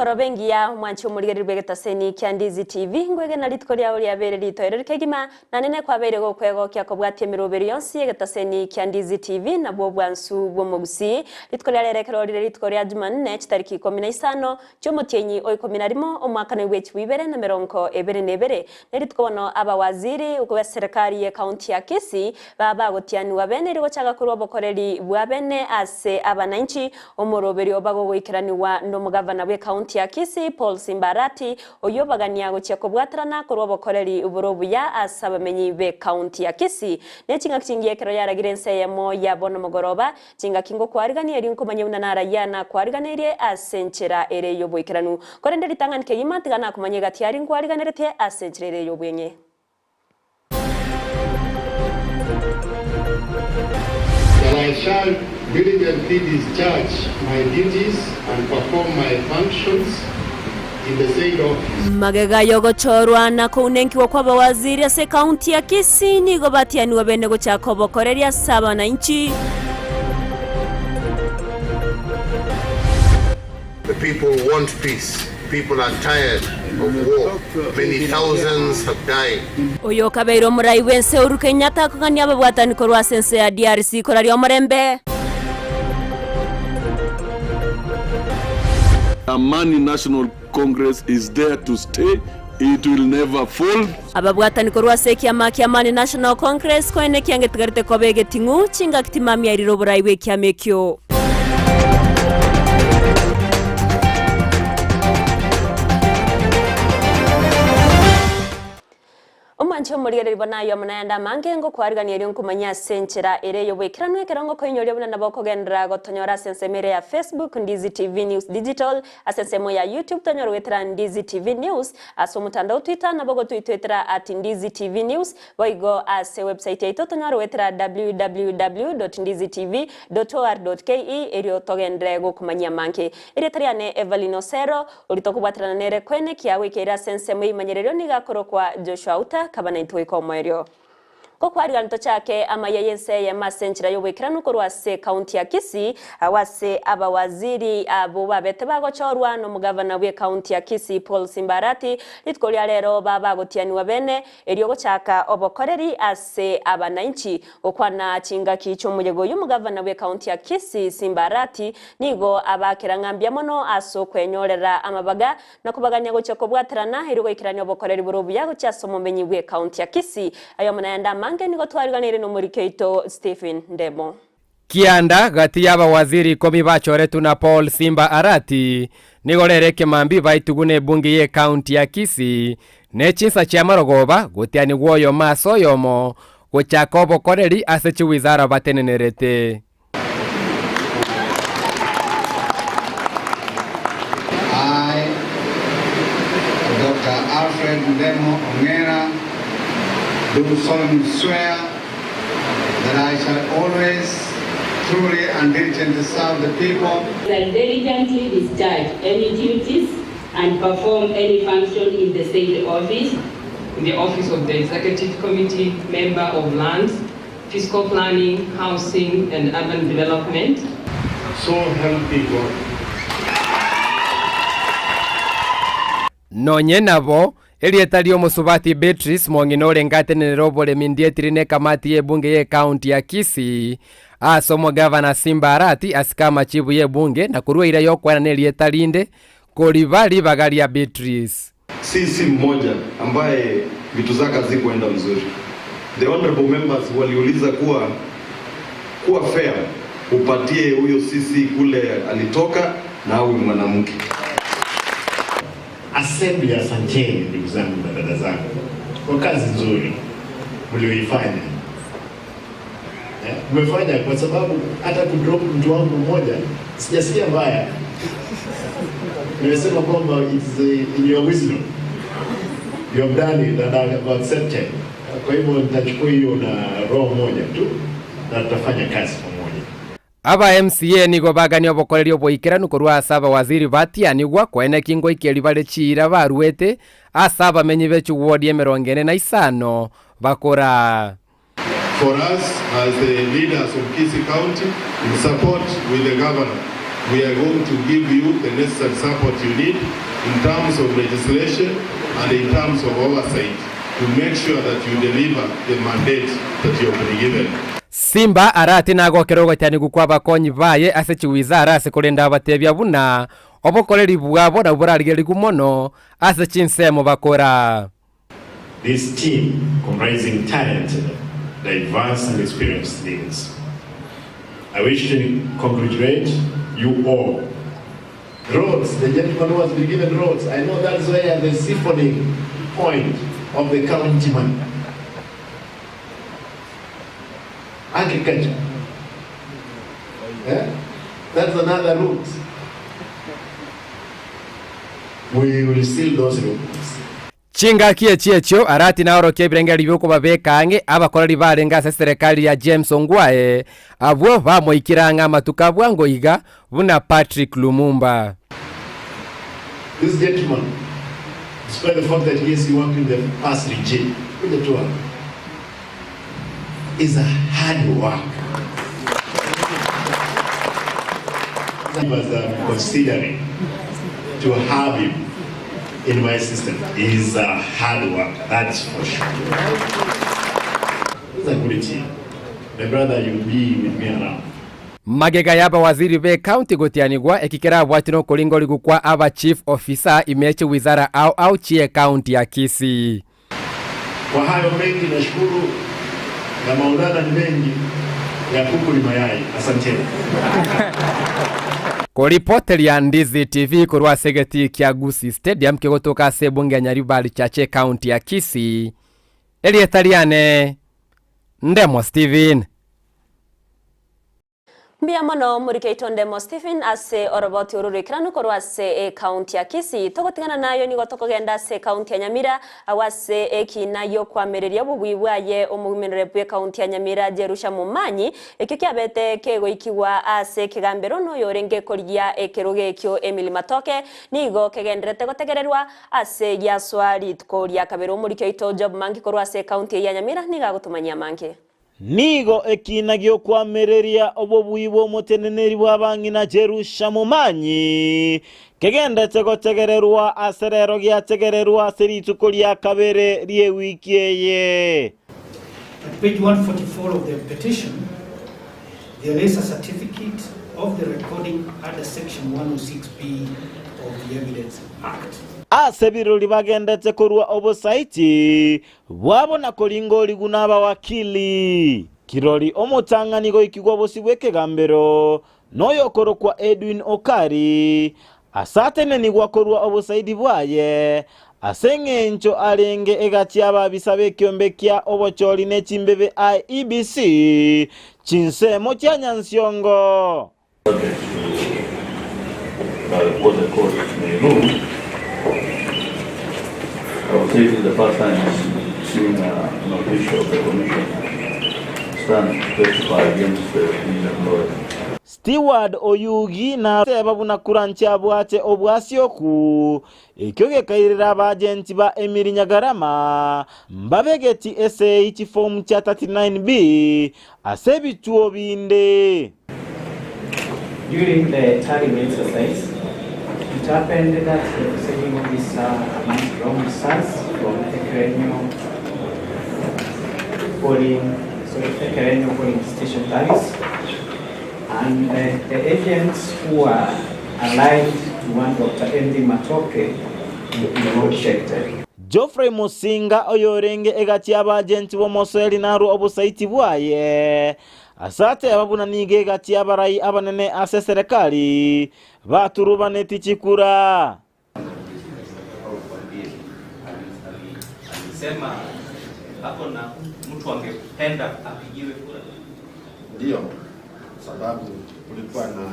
Emegoroba engiya, omwanchi omorigereria bw'egetaseni kia Ndizi TV, ngwegena rituko riao riabeire ritoereru kegima, Naende nekwabeire gokwegokia kobwatia emeroberio yonsi y'egetaseni kia Ndizi TV nabwo obwansu bw'omogusii. Rituko ria rero ekero rire rituko ria Jumanne chitariki ikomi na isano chi'omotienyi o ikomi na rimo omwaka noigwa echibu ibere na emerongo ebere na ebere. Nerituko bono abawaziri b'eserekari y'ecounty ya Kisii baba bagotianigwa bene erio gochaka korwa obokoreri bwa bene ase abananchi omoroberio bagogoikeranigwa nomogavana bw'ecounty ya Kisii Paul Simba Arati Oyio bagania gochia kobwaterana korwa obokoreri bore obuya ase abamenyi b'ekaunti ya Kisii. Ne chingaki chingiya ekero yaragire ense eyemo ya bono mogoroba, chingaki ngokwarigania erio nkomanye buna narayia nakwariganeirie ase enchera ere y'oboikeranu. Korende ritang'ani kegima tiga nakomanye egati aria nkwariganeretie ase enchera ere y'obweng'e. That I shall diligently discharge my duties and perform my functions in the said office. Magega y'ogochorwa na kounenkigwa kw'abawaziri ase ekaunti ya Kisii nigo batianigwe bene gochaka obokoreri ase abananchi. The people want peace, people are tired of war, many thousands have died. Oyo okabeire omorai bw'ense Uhuru Kenyatta akogania ababwatani korwa ase ense ya DRC koraria omorembe. Amani National Congress is there to stay, it will never fold. Ababwatani korwa ase ekiama kia Amani National Congress koene ekiangetigarete koba egeting'u, chingaki timamiairire oborai bw'ekiama ekio. Omwanche omorigereria bono ayio amo nayande amange, ngokwarigania erio nkomanyie ase enchera ere ey'oboikeranu ekero ngokoinyoria buna nabo okogenderera gotonyora ase ensemo ere ya Facebook, Ndizi TV News Digital, Ase ensemo ya YouTube tonyore goetera Ndizi TV News, ase omotandao Twitter nabo gotoitwetera at Ndizi TV News, boigo ase website yaito tonyore goetera www.ndizitv.or.ke erio togenderere gokomanyia amange. Erieta riane Evelyn Osero, oria tokobwaterana nere kwene kiagoikeire ase ensemo y'eimanyererio nigo akorokwa Joshua Auta, kaba naintwe goika omoerio. Gokwarigana tochake amaiya y'ense eyemo ase enchera y'oboikeranu korwa ase ekaunti ya Kisii, agwo ase abawaziri abwo babete bagochorwa nomogavana bw'ekaunti ya Kisii Paul Simba Arati, rituko ria rero babagotianigwa bene erio gochaka obokoreri ase abanainchi. Gokwana chingaki chi'omoyega oyio omogavana bw'ekaunti ya Kisii Simba Arati nigo abakera ng'a mbuya mono ase okwenyorera amabaga Na kobagania gochia kobwaterana, erio goikerania obokoreri bore obuya gochia ase omomenyi bw'ekaunti ya Kisii. Aye amo nayande amange nigo twariganeire nomoriki oito Stephen Ndemo. Kianda gati y'abawaziri ikomi bachoretwe na Paul Simba Arati nigo rero ekemambi baitigwe n'ebunge y'ekaunti ya Kisii ne chinsa chi'amarogoba gotianigwa oyomo ase oyomo gochaka obokoreri ase chiwizara batenenerete. I, Doctor Alfred Ndemo Ong'era, do solemnly swear that I shall always truly and diligently serve the people. Shall diligently discharge any duties and perform any function in the said office. In the office of the Executive Committee Member of Lands, Fiscal Planning, Housing and Urban Development. So help me God. Nonye nabo, erieta ri'omosubati Beatrice mong'ina orenge atenenere oboremi ndietiri nekamati y'ebunge y'ecounty ya Kisii ase omogavana Simba Arati asike amachibu y'ebunge na korwa eira y'okoenana erieta rinde koriba ribaga ria Beatrice. Si si mmoja ambaye vitu zake hazikuenda mzuri. The honorable members waliuliza kuwa kuwa fair upatie huyo CC kule alitoka na awe mwanamke. Assembly, asanteni ndugu zangu na dada zangu kwa kazi nzuri mlioifanya. Mmefanya kwa sababu hata kudrop mtu wangu mmoja sijasikia mbaya. Nimesema kwamba it's in your wisdom. You have done it and I have accepted. Kwa hivyo nitachukua hiyo na roho moja tu na tutafanya kazi pamoja. Aba MCA nigo bagania obokoreri oboikeranu korwa ase abawaziri batianigwa koeneki ngoikeria bare chiira baruete ase abamenyi be chiwodi emerongo ene na isano bakora. For us as the leaders of Kisii County in support with the governor. We are going to give you the necessary support you need in terms of legislation and in terms of oversight to make sure that you deliver the mandate that you have been given. Simba Arati nagokera ogoitanigwa kw'abakonyi baye ase chiwizara ase korende abatebia buna obokoreri bwabo nabwo borarigerigwe mono ase chinsemo bakora. This team comprising talented, diverse and experienced leaders. I wish to congratulate you all. Roads, the gentleman who has been given roads, I know that's where the siphoning point of the county money. Agriculture. Eh? That's another route. We will seal those routes. Chingaki echi echio Arati naorokia ebirengererio bi'okobabeka ang'e abakoreri barenge ase eserekari ya James Ongwae, abwo bamoikire ang'e amatuko a bwango iga buna Patrick Lumumba. This gentleman, despite the fact that yes he worked in the past regime, kuja tu hapa, is a hard worker. As I'm considering to have him in my system. He's a hard worker, that's for sure. He's a good team. My brother, you'll be with me around. Magega y'abawaziri b'ecounty gotianigwa, eki kerabwati nokoringorigwa kwa aba chief officer ime ye chiwizara ao ao chi'ecounty ya Kisii. Kwa hayo mengi nashukuru na Maulana ni mengi ya kuku ni mayai. Asanteni. Koripoteria Ndizi TV korwa ase egetii kia Gusii Stadium kegotoka ase ebunge ya Nyaribari Chache ecounty ya Kisii, erieta riane Ndemo Stephen. Mbuya mono morike oito Ndemo Stephen ase oroboti oro roikeranu korwa ase ecounty ya Kisii. Togotigana nayo nigo tokogenda ase ecounty ya Nyamira agwo ase ekina giokoamereria obobui bwaye omoguminore bw'ecounty ya Nyamira Jerusha Momanyi ekio kiabete kegoikigwa ase ekegambero noyorenge korigia ekerogo ekio Emily Matoke nigo kegenderete gotegererwa ase giaswa rituko ria kabere. Omorike oito Job Mangi korwa ase ecounty eye ya Nyamira nigo agotomanyia amange. Nigo ekiina gi'okoamereria obobui bw'omoteneneri bw'abang'ina Jerusha Momanyi kegendete gotegererwa ase rero giategererwa ase rituko ria kabere ri'ewiki eye. At page 144 of the petition, there is a certificate of the recording under section 106B of the Evidence Act. Ase birori bagendete korua obosaiti bwabo na koringorigwa nabawakili. Kirori omotang'ani goikigwa bosio bw'ekegambero noyokorokwa Edwin Okari, asatenenigwa korua obosaidi bwaye ase engencho arenge egati y'ababisa b'ekiombe kia obochori ne chimbebe IEBC chinsemo chia Nyansiongo. Subject to what the court may rule. I would say this is the first time seeing an official of the commission stand to testify against the injured lawyer. Steward Oyugi nateba buna kura nchabwate obwasioku ekio gekairera abagenti ba Emily Nyagarama mbabegeti esei chifomu chia 39B ase ebituo binde. During the tallying exercise, it happened that the presiding officer announced wrong results from Ekerenyo polling, sorry, Ekerenyo polling station tallies, and the agents who are aligned to one Dr. Andy Matoke were not checked. Geoffrey Musinga oyorenge egati y'abagenti b'omosoeri narwo obosaiti bwaye asateba buna nigo egati y'abarai abanene ase eserekari baturubaneti chikura. Alisema hapo na mtu angependa apigiwe kura. Ndio, sababu kulikuwa na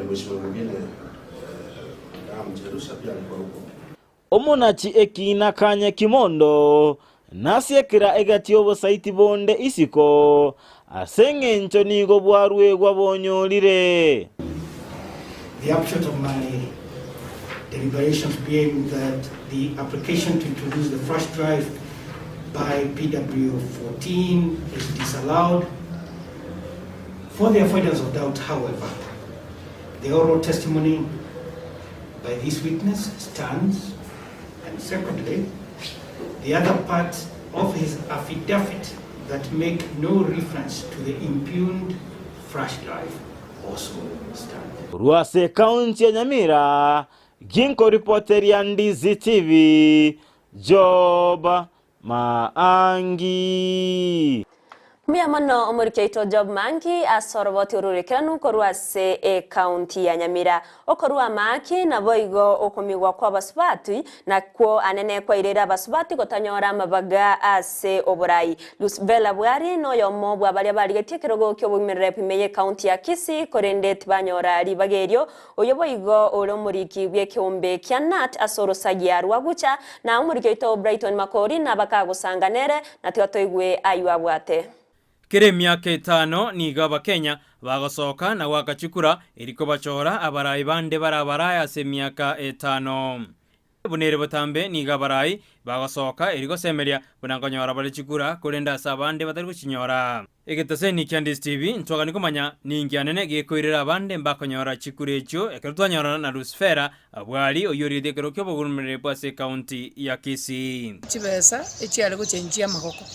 mheshimiwa mwingine Madam Jerusha pia alikuwa huko. Omonachi ekina kanya kimondo nasiekera egati obosaiti bonde isiko ase eng'encho nigo bwarwegwa bonyorire. The upshot of my deliberations being that the application to introduce the flash drive by PW14 is disallowed. For the avoidance of doubt, however, the oral testimony by this witness stands, and secondly, the other part of his affidavit that make no reference to the impugned flash drive also stand. Korwa ase ekaunti ya Nyamira, ginkoripoteria Ndizi TV, Job Maangi. Mbuya mono omoriki oito Job Maangi ase oroboti ororekeranu korwa ase ecounty ya Nyamira. Okorua amaaki naboigo okomigwa kw'abasubati nakwo anene kwaireire abasubati gotanyora amabaga ase oborai. Lusbella Bwari noyomo bwa baria barigetie ekerogo ki'oboimerere ime y'ecounty ya Kisii korende tibanyora ribaga erio. Oyo boigo ore omoriki bw'ekeombe kia Nat ase orosagia rwa Gucha, na omoriki oito Brighton Makori nabakagosanga nere, na tiga toigwe ayio abwate. Kera emiaka etano nigo Abakenya bagosoka na goaka chikura erio kobachora abarai bande barabarae ase emiaka etano. Buna ere botambe nigo abarai bagosoka erio gosemeria buna nkonyora bare chikura korende ase abande batari gochinyora. Egetaseni kia Ndisi TV ntwagani komanya ninki anene gekoirera abande mbakonyora chikura echio ekero twanyorana na Lucifera Bwari oyio origetie ekero ki'obogurumereri bwa ase ekaunti ya Kisii. Chibesa echiare gochenchia amagoko,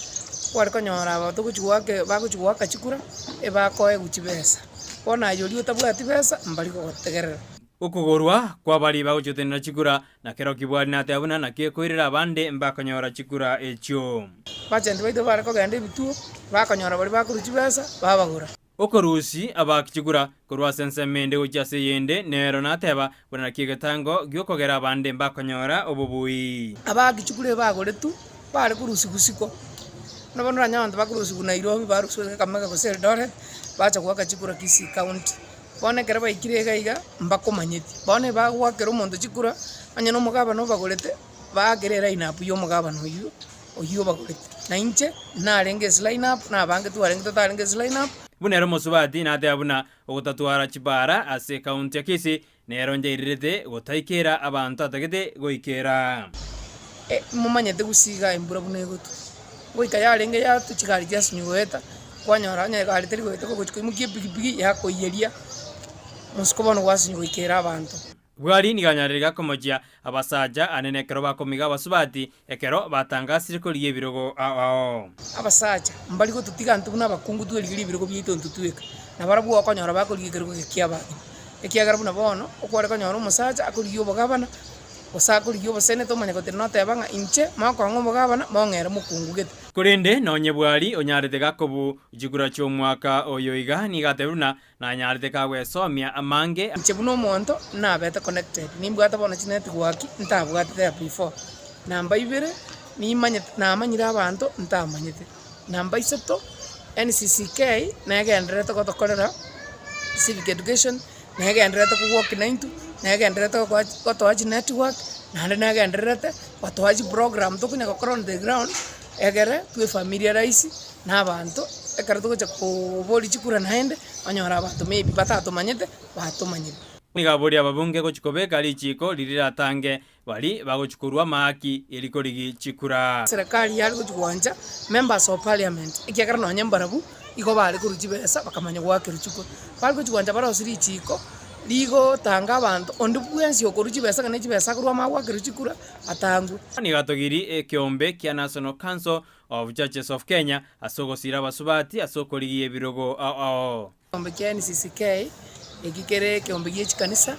kware konyora aba togochi goaka bagochi goaka chikura, ebakoegwa chibesa. Bono aye oria otabwati besa, mbari gogotegerera. Okogorwa kw'abaria bagochiotenera chikura, na kero Bwari nateba buna naki ekoirera abande mbakonyora chikura echio. Abachenti baito bare kogenda ebituo, bakonyora baria bakorwa chibesa, babagora. Okorusia abaaki chikura korwa ase ensemo ende gochia ase eyende, nero nateba buna naki egetango gi'okogera abande mbakonyora obobui. Abaaki chikura ebagoretwe bare korusigwa isiko, buna bono oranyore abanto bakorusigwa Nairobi, barusigwa Kakamega gose Eldoret, bacha goaka chikura Kisii County. Bono ekero baikire iga iga, mbakomanyeti. Bono ebagoakera omonto chikura, onye na omogabana obagorete, baakere eline up ya omogabana oyio, oyio obagorete. Na inche, narenge ase line up, na abange twarenge totarenge ase line up. Buna ere omosubati nateba buna ogotatwara chibara ase ekaunti ya Kisii nero njairerete gotaikera abanto atagete goikera. Momanyete gose iga embura buna egotwa, goika yarenge yatwa chigari chiasinywa goeta, kwanyora onye egari teri goeta kogochia koimokia epikipiki yakoiyeria, mosiko bono gwasinywa goikera abanto. Bwari nigo anyarire gakomochia abasacha anene ekero bakomiga abasubati ekero batangasire korigia ebirogo ao ao. Abasacha mbari gototiga intwe buna abakungu twerigerie ebirogo biaito intwe tweka, na barabwo okonyora bakorigia ekerogo eke ki'abageni. Ekiagera buna bono, okware konyora omosacha akorigia obogabana, gose akorigia oboseneta omanye gotira noteba ng'a inche mokong'a omogabana, mong'ere mokungu gete. Korende nonye bwari onyarete gakobu chikura chi'omwaka oyo iga, nigo atebire buna nanyarete kagwesomia amange. Inche buna omonto nabete connected, nimbwate bono chinetwork ntabwate there before. Namba ibere, nimanyete namanyire abanto ntamanyete. Namba isato, NCCK negendererete gotokorera civic education, negendererete kowoki naintwe, negendererete gotoa chinetwork, naende negendererete gotoa chiprogram tokonya gokora on the ground, egere twefamiliarise na abanto, ekero togocha koboria chikura naende, onyore abanto maybe batatomanyete, batomanyire. Nigo aboria ababunge gochia kobeka richiiko riria riratange Baria bagochia korua amahaki eriko rigi chikura. Serikali yare gochia gwancha members of parliament ekiagera nonye mbarabwo igo bare korwa chibesa bakamanya goakerwa chikura. Bare gochia gwancha barosie richiko rigotanga abanto onde bwensi okorwa chibesa ng'a ne chibesa akorwa amanye goakerwa chikura atangwe. Nigo atogiri ekeombe kia National Council of Churches of Kenya ase ogosira abasubati ase okorigia ebirogo ao ao. Ekeombe kia NCCK, eki kere ekeombe gie chikanisa,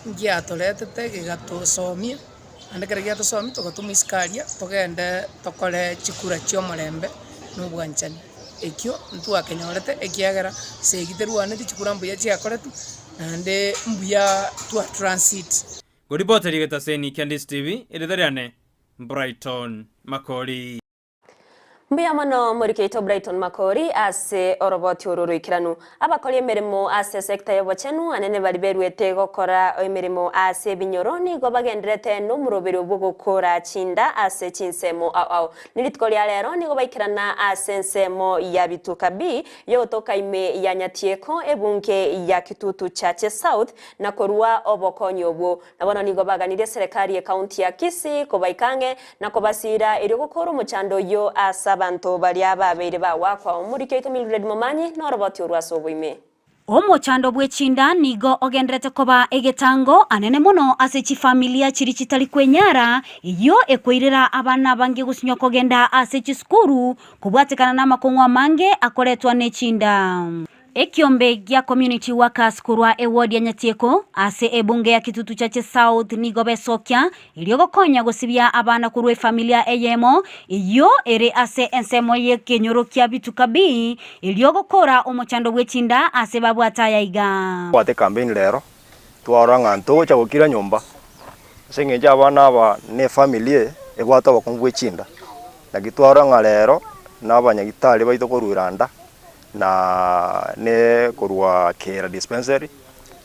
ngiatoretete gegatosomia, naende ekero giatosomia togatoma isiko aria togende tokore chikura chia omorembe na obwanchani. Ekio ntwakenyorete ekiagera esegi terwaneti chikura mbuya chiakoretwe, naende mbuya twa transit. Ngoripoteria egetaseni kia Ndisi TV, erieta riane Brighton Makori. Mbuya mono omoriki oito Brighton Makori ase oroboti oro roikeranu. Abakori emeremo ase esecta y'obochenu anene baria beruete gokora emeremo ase ebinyoro nigo bagenderete nomoroberio bw'ogokora chinda ase chinsemo ao ao. Nerituko ria rero nigo baikerana ase ensemo ya Bituka B yogotoka ime ya Nyatieko ebunge ya Kitutu Chache South na korua obokonyi obwo. Na bono nigo baganirie eserekari y'ecounty ya Kisii kobaika ang'e na kobasiira erio gokora omochando oyio ase abanto. abanto baria babeire bagwakwa. Omoriki oito Mildred Momanyi noroboti orwo ase oboime. Omochando bwe chinda nigo ogenderete koba egetango anene mono ase chifamilia chiria chitari kwenyara, eyio ekoirera abana abange gosinywa kogenda ase chisukuru kobwatekana namakong'u amange akoretwa ne chinda. Ekiombe gia Community Workers korwa eward ya Nyatieko ase ebunge ya Kitutu Chache South nigo besokia erio gokonya gosibia abana korwa efamilia eyemo eyio ere ase ensemo y'ekenyoro kia Bituka B erio gokora omochando bw'echinda ase babwate aya iga. Twabwate ecampaign rero, twarora ng'a ntogocha gokira nyomba, ase eng'encho abana aba na efamiri eye ebwate obokong'u bwe chinda. Naki twarora ng'a rero, na abanyagitari baito korwa Iranda, na ne korwa Kera dispensary,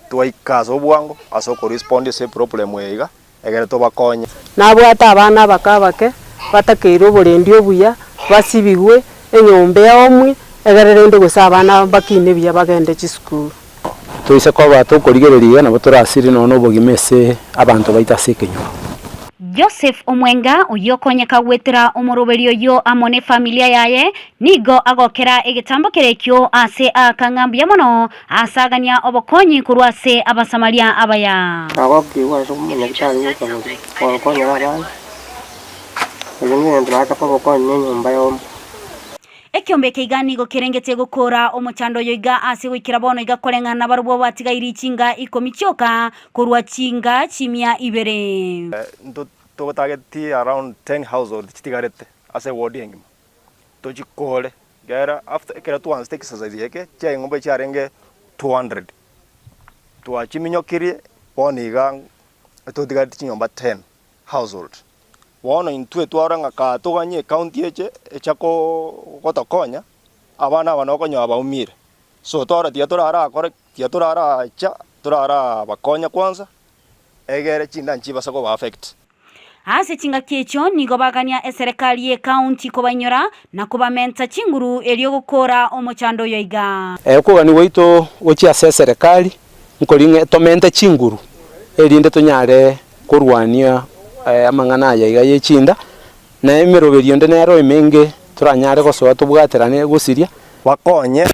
twaika ase obwango ase okorespond ase eproblem eye iga, egere tobakonye. Nabwate abana abake abake batakeire oborendi obuya, basibigwe, enyomba eomwe, egere rende gose abana bakine buya bagende chisukuru. Toise koba tokorigereria iga nabo torasire nonya nobogima ase abanto baito ase ekenyoro. Joseph Omwenga, oyio okonyeka goetera omoroberi oyio amo nefamilia yaye, nigo agokera egetambo kerekio ase aaka ng'a mbuya mono asagania obokonyi korwa ase Abasamaria abaya. Nagokigwa ase omonyagitari gocha gokonyera abana, erio negento nataka obokonyi na enyomba yomo. Ekiombe eke iga nigo kerengete gokoora omochando oyo iga ase goikera bono iga koreng'ana nabarobwo batigairi chinga ikomi chioka korwa chinga chimia ibere. Ntotageti around ten households chitigarete ase eward engima tochikore ekiagera after ekero twaanzete exercise eke chiaeng'ombe chiarenge 200 twachiminyokirie bono iga totigareti chinyomba ten household. Bono intwe twarora ng'a kaa toganye ecounty eche echa gotokonya, abana aba nokonyora baumire. So twarora tiga torarakore tiga toraracha torarabakonya kwanza, egere chinda nchibasa koba affect. Ase chingaki echio nigo bagania eserekari y'ecounty kobainyora na kobamenta chinguru erio gokoora omochando oyo iga. Okogania gwaito gochia ase eserekari nkori ng'a tomente chinguru erinde tonyare korwania amang'ana aya iga ye chinda, na emeroberio ende nero emenge toranyare gosoa tobwaterane gosiria. Bakonye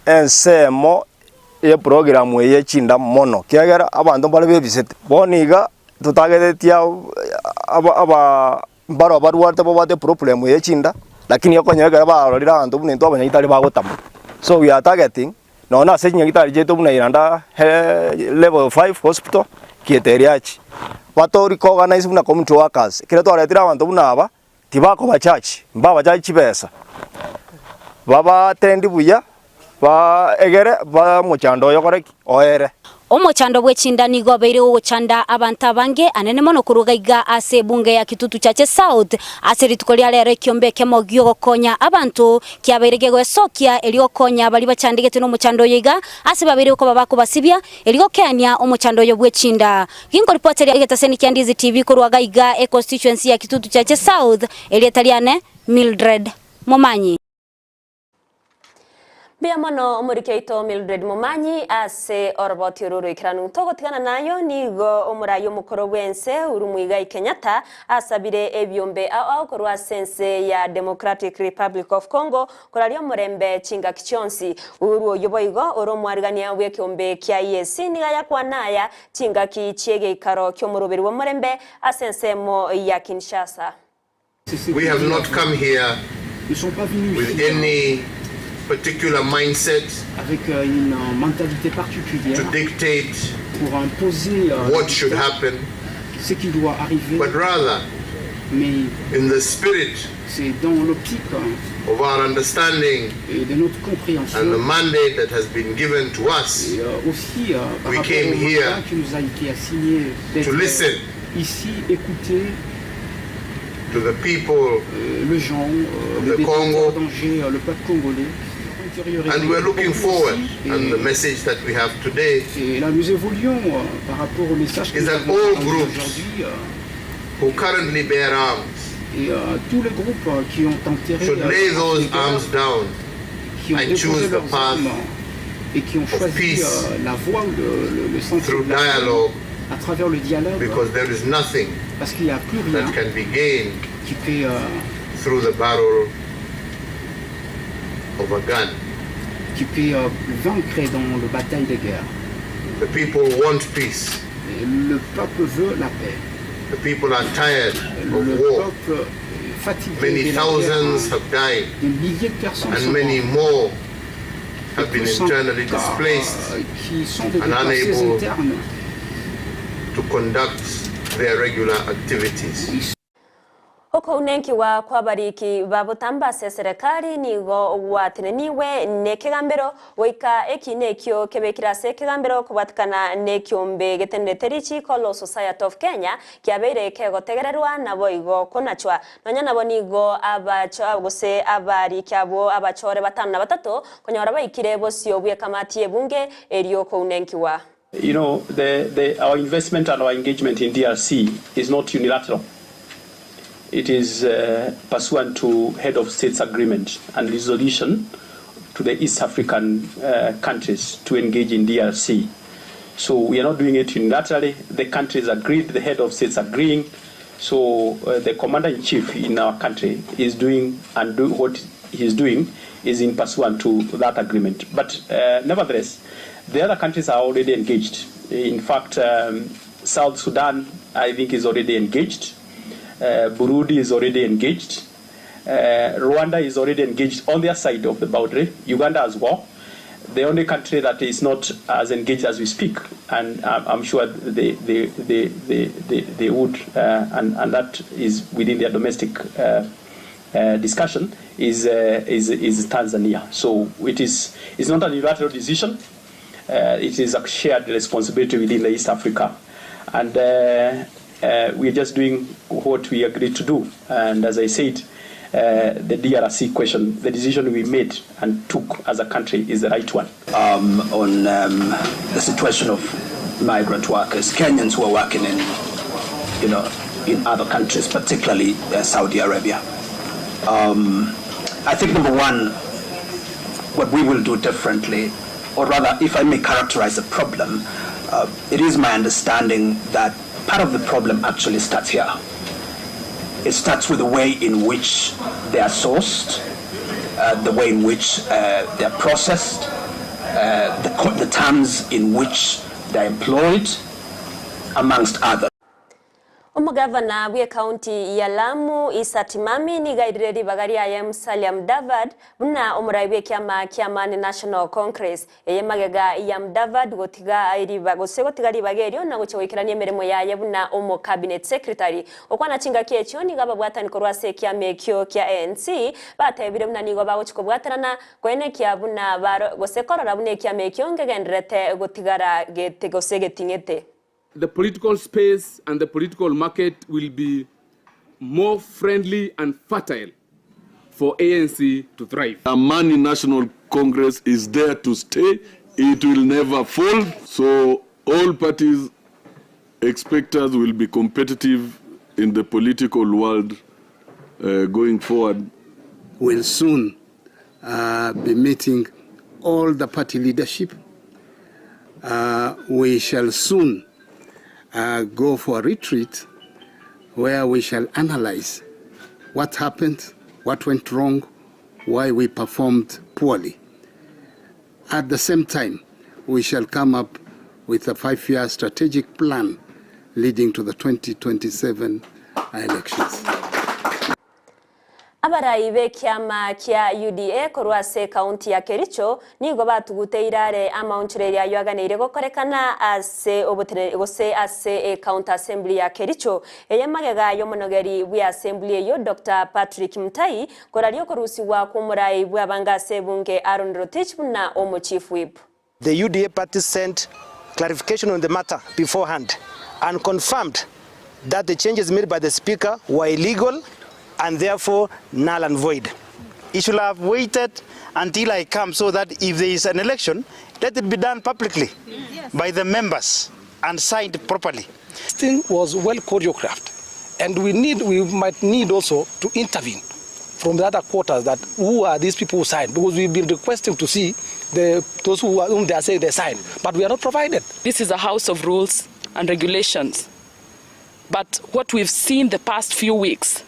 ensemo y'eprogramu eye ye chinda mono, ekiagera abanto mbare bebisete. Bono iga totageretie aba mbaro barwarete babwate eproblem ye chinda, lakini okonyora ekero barorire abanto buna intwe abanyagitari bagotama. So we are targeting nonya ase chinyagitari chiaito buna Iranda level five hospital, Kieteriachi, bato recognize buna community workers, ekero twaretire abanto buna aba, Tibakobachachi, mbabachachi chibesa, babatendi buya, egere omochando oyo okore ki? Oere. Omochando bwe chinda nigo obeire gogochanda abanto abange anene mono korwa gaiga ase ebunge ya Kitutu Chache South. Ase rituko ria rero ekiombe ekemo giogokonya abanto kiabeire gegoesokia erio gokonya baria bachandegetwe nomochando oyo iga ase babeire koba bakobasibia erio gokeania omochando oyo bwe chinda. Ginkoripoteria egetaseni kia Ndizi TV korwa gaiga e constituency ya Kitutu Chache South, erieta riane Mildred Momanyi. Mbuya mono omoriki oito Mildred Momanyi ase oroboti oro oroikeranu. Togotigana nayo nigo omorai omokoro bw'ense Uhuru Muigai Kenyatta asabire ebiombe ao ao korwa ase ense ya Democratic Republic of Congo Koraria omorembe chingaki chionsi. Uhuru oyio boigo ore omwarigania bw'ekeombe kia EAC nigo ayakwana aya chingaki chi'egeikaro ki'omoroberi bw'omorembe ase ensemo ya Kinshasa. We have not come here with any particular mindset to dictate what should happen, but rather in the spirit of our understanding and the mandate that has been given to us, we came here to listen to the people of the Congo, and we're looking forward, and the message that we have today is that all groups who currently bear arms should lay those arms down and choose the path of peace through dialogue because there is nothing that can be gained through the barrel. of a gun. Tu peux vaincre dans le bataille de guerre. The people want peace. Le peuple veut la paix. The people are tired Le of war. peuple est fatigué Many de la guerre. thousands have died, Des milliers de personnes and sont many mortes. more have been Plus internally encore, displaced qui sont des and déplacés unable internes. to conduct their regular activities. Okounenkiwa kwa bariki ba botamba ase serikali nigo gwateneniwe nekegambero goika eki nekio kebekire ase ekegambero kobwatikana nekiombe getenderete richiko Law Society of Kenya kiabeire kegotegererwa nabo igo konachwa nonya nabo nigo abacho gose abariki abo abachore batano na batato konyora baikire bosio bwe kamati ebunge erio kounenkiwa. You know, our investment and our engagement in DRC is not unilateral. It is pursuant to head of states agreement and resolution to the East African countries to engage in DRC. So we are not doing it unilaterally. The countries agreed, the head of states agreeing. So the commander-in-chief in our country is doing and do what he's doing is in pursuant to that agreement. But nevertheless, the other countries are already engaged. In fact, South Sudan, I think, is already engaged. Burundi is already engaged. Rwanda is already engaged on their side of the boundary. Uganda as well. The only country that is not as engaged as we speak, and I'm sure they would, and that is within their domestic discussion, is Tanzania. So it's not a unilateral decision. It is a shared responsibility within the East Africa, and we are just doing what we agreed to do. And as I said, the DRC question, the decision we made and took as a country is the right one. On the situation of migrant workers, Kenyans who are working in other countries, particularly Saudi Arabia. I think number one, what we will do differently, or rather, if I may characterize the problem, it is my understanding that part of the problem actually starts here. It starts with the way in which they are sourced, the way in which they are processed, the terms in which they are employed, amongst others. Omugavana bwe county ya Lamu Issa Timami nigairire ribaga riaye Musalia Mudavadi buna omurai bwe kiama kia Amani National Congress eye magega ya Mudavadi gotiga riba gose gotiga ribaga erio na gocha goikerania emeremo yaye buna omo cabinet secretary okwana chingaki ekio niga babwatani korwa ase ekiama ekio kia ANC batebire buna nigo bagochi kobwatanana koenekia buna gose korora buna ekiama ekio ngegenderete gotigara gete gose geting'ete. The political space and the political market will be more friendly and fertile for ANC to thrive. Amani National Congress is there to stay. It will never fold. So all parties expectors will be competitive in the political world going forward. We'll soon be meeting all the party leadership. We shall soon go for a retreat where we shall analyze what happened, what went wrong, why we performed poorly. At the same time, we shall come up with a 5-year strategic plan leading to the 2027 elections. Abarai bekiama kia UDA korwa ase kaunti ya Kericho nigo batugute irare amaonchoreria yaganire gokorekana ase obotere gose ase county assembly ya Kericho eye magega yomonogeri bwe assembly eyo Dr. Patrick Mutai korario korusiwa kumurai bwe abanga ase bunge Aaron Rotich buna omo chief whip. The UDA party sent clarification on the matter beforehand and confirmed that the changes made by the speaker were illegal and therefore null and void. He should have waited until I come so that if there is an election, let it be done publicly by the members and signed properly. This thing was well choreographed, and we might need also to intervene from the other quarters that who are these people who signed, because we've been requesting to see those whom they are saying they signed, but we are not provided. This is a house of rules and regulations, but what we've seen the past few weeks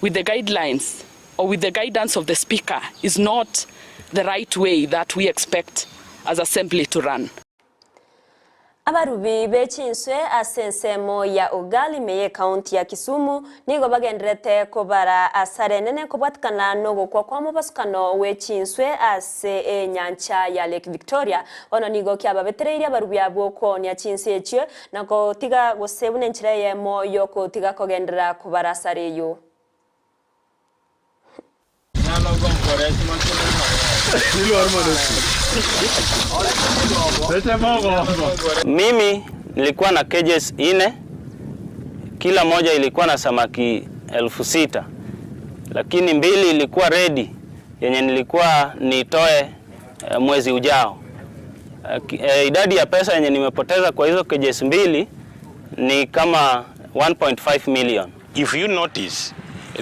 with the guidelines or with the guidance of the speaker is not the right way that we expect as assembly to run. Abarubi be chinswe ase ensemo ya Ugal ime y'Ekaunti ya Kisumu nigo bagendererete kobara asara enene kobwatikana nogokwa kwa omobasukano bwe chinswe ase enyancha ya Lake Victoria. Bono nigo kiababetereirie abarubi abwo koonia chinse echio na gotiga gose buna enchera eyemo y'okotiga kogenderera kobara asara eyio. Mimi nilikuwa na cages ine, kila moja ilikuwa na samaki 6,000 lakini mbili ilikuwa ready yenye nilikuwa nitoe mwezi ujao. Idadi ya pesa yenye nimepoteza kwa hizo cages mbili ni kama 1.5 million. If you notice,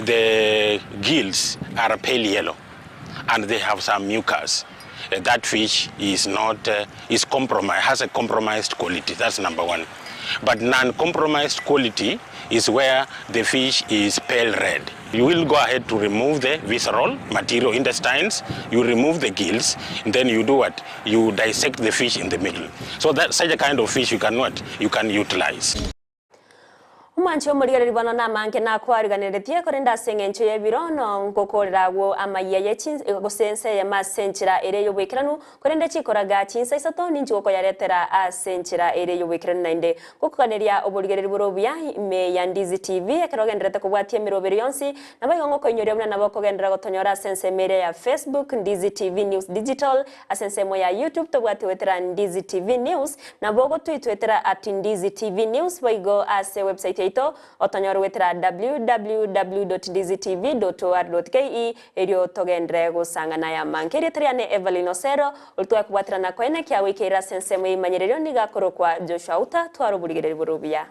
the gills are pale yellow and they have some mucus. That fish is not, is compromised, has a compromised quality. That's number one. But non-compromised quality is where the fish is pale red. You will go ahead to remove the visceral material, intestines, you remove the gills, and then you do what? You dissect the fish in the middle. So that such a kind of fish you can what? You can utilize. Omwanchi omorigereria bono namange nakwariganeretie korende ase eng'encho y'ebirono ngokorera agwo amayia ye gose ense eyemo ase enchera ere y'oboikeranu korende chikoraga chinsa isato ninchi gokoyaretera ase enchera ere y'oboikeranu naende gokoganeria oborigereria bore obuya ime ya Ndizi TV ekero ogenderete kobwatia emeroberi yonsi nabo igo ngokoinyoria buna nabo okogenderera gotonyora ase ensemo ere ya Facebook Ndizi TV News Digital ase ensemo ya YouTube tobwati goetera Ndizi TV News nabo ogotoitwetera at Ndizi TV News boigo ase website yaito otonyore goetera www.ndizitv.or.ke erio togenderere gosang'ana aya amange. Erieta riane Evelyn Osero, oria twakobwaterana koene kiagoikeire ase ensemo y'eimanyererio nigo akorokwa Joshua Uta, tware oborigereria bore obuya.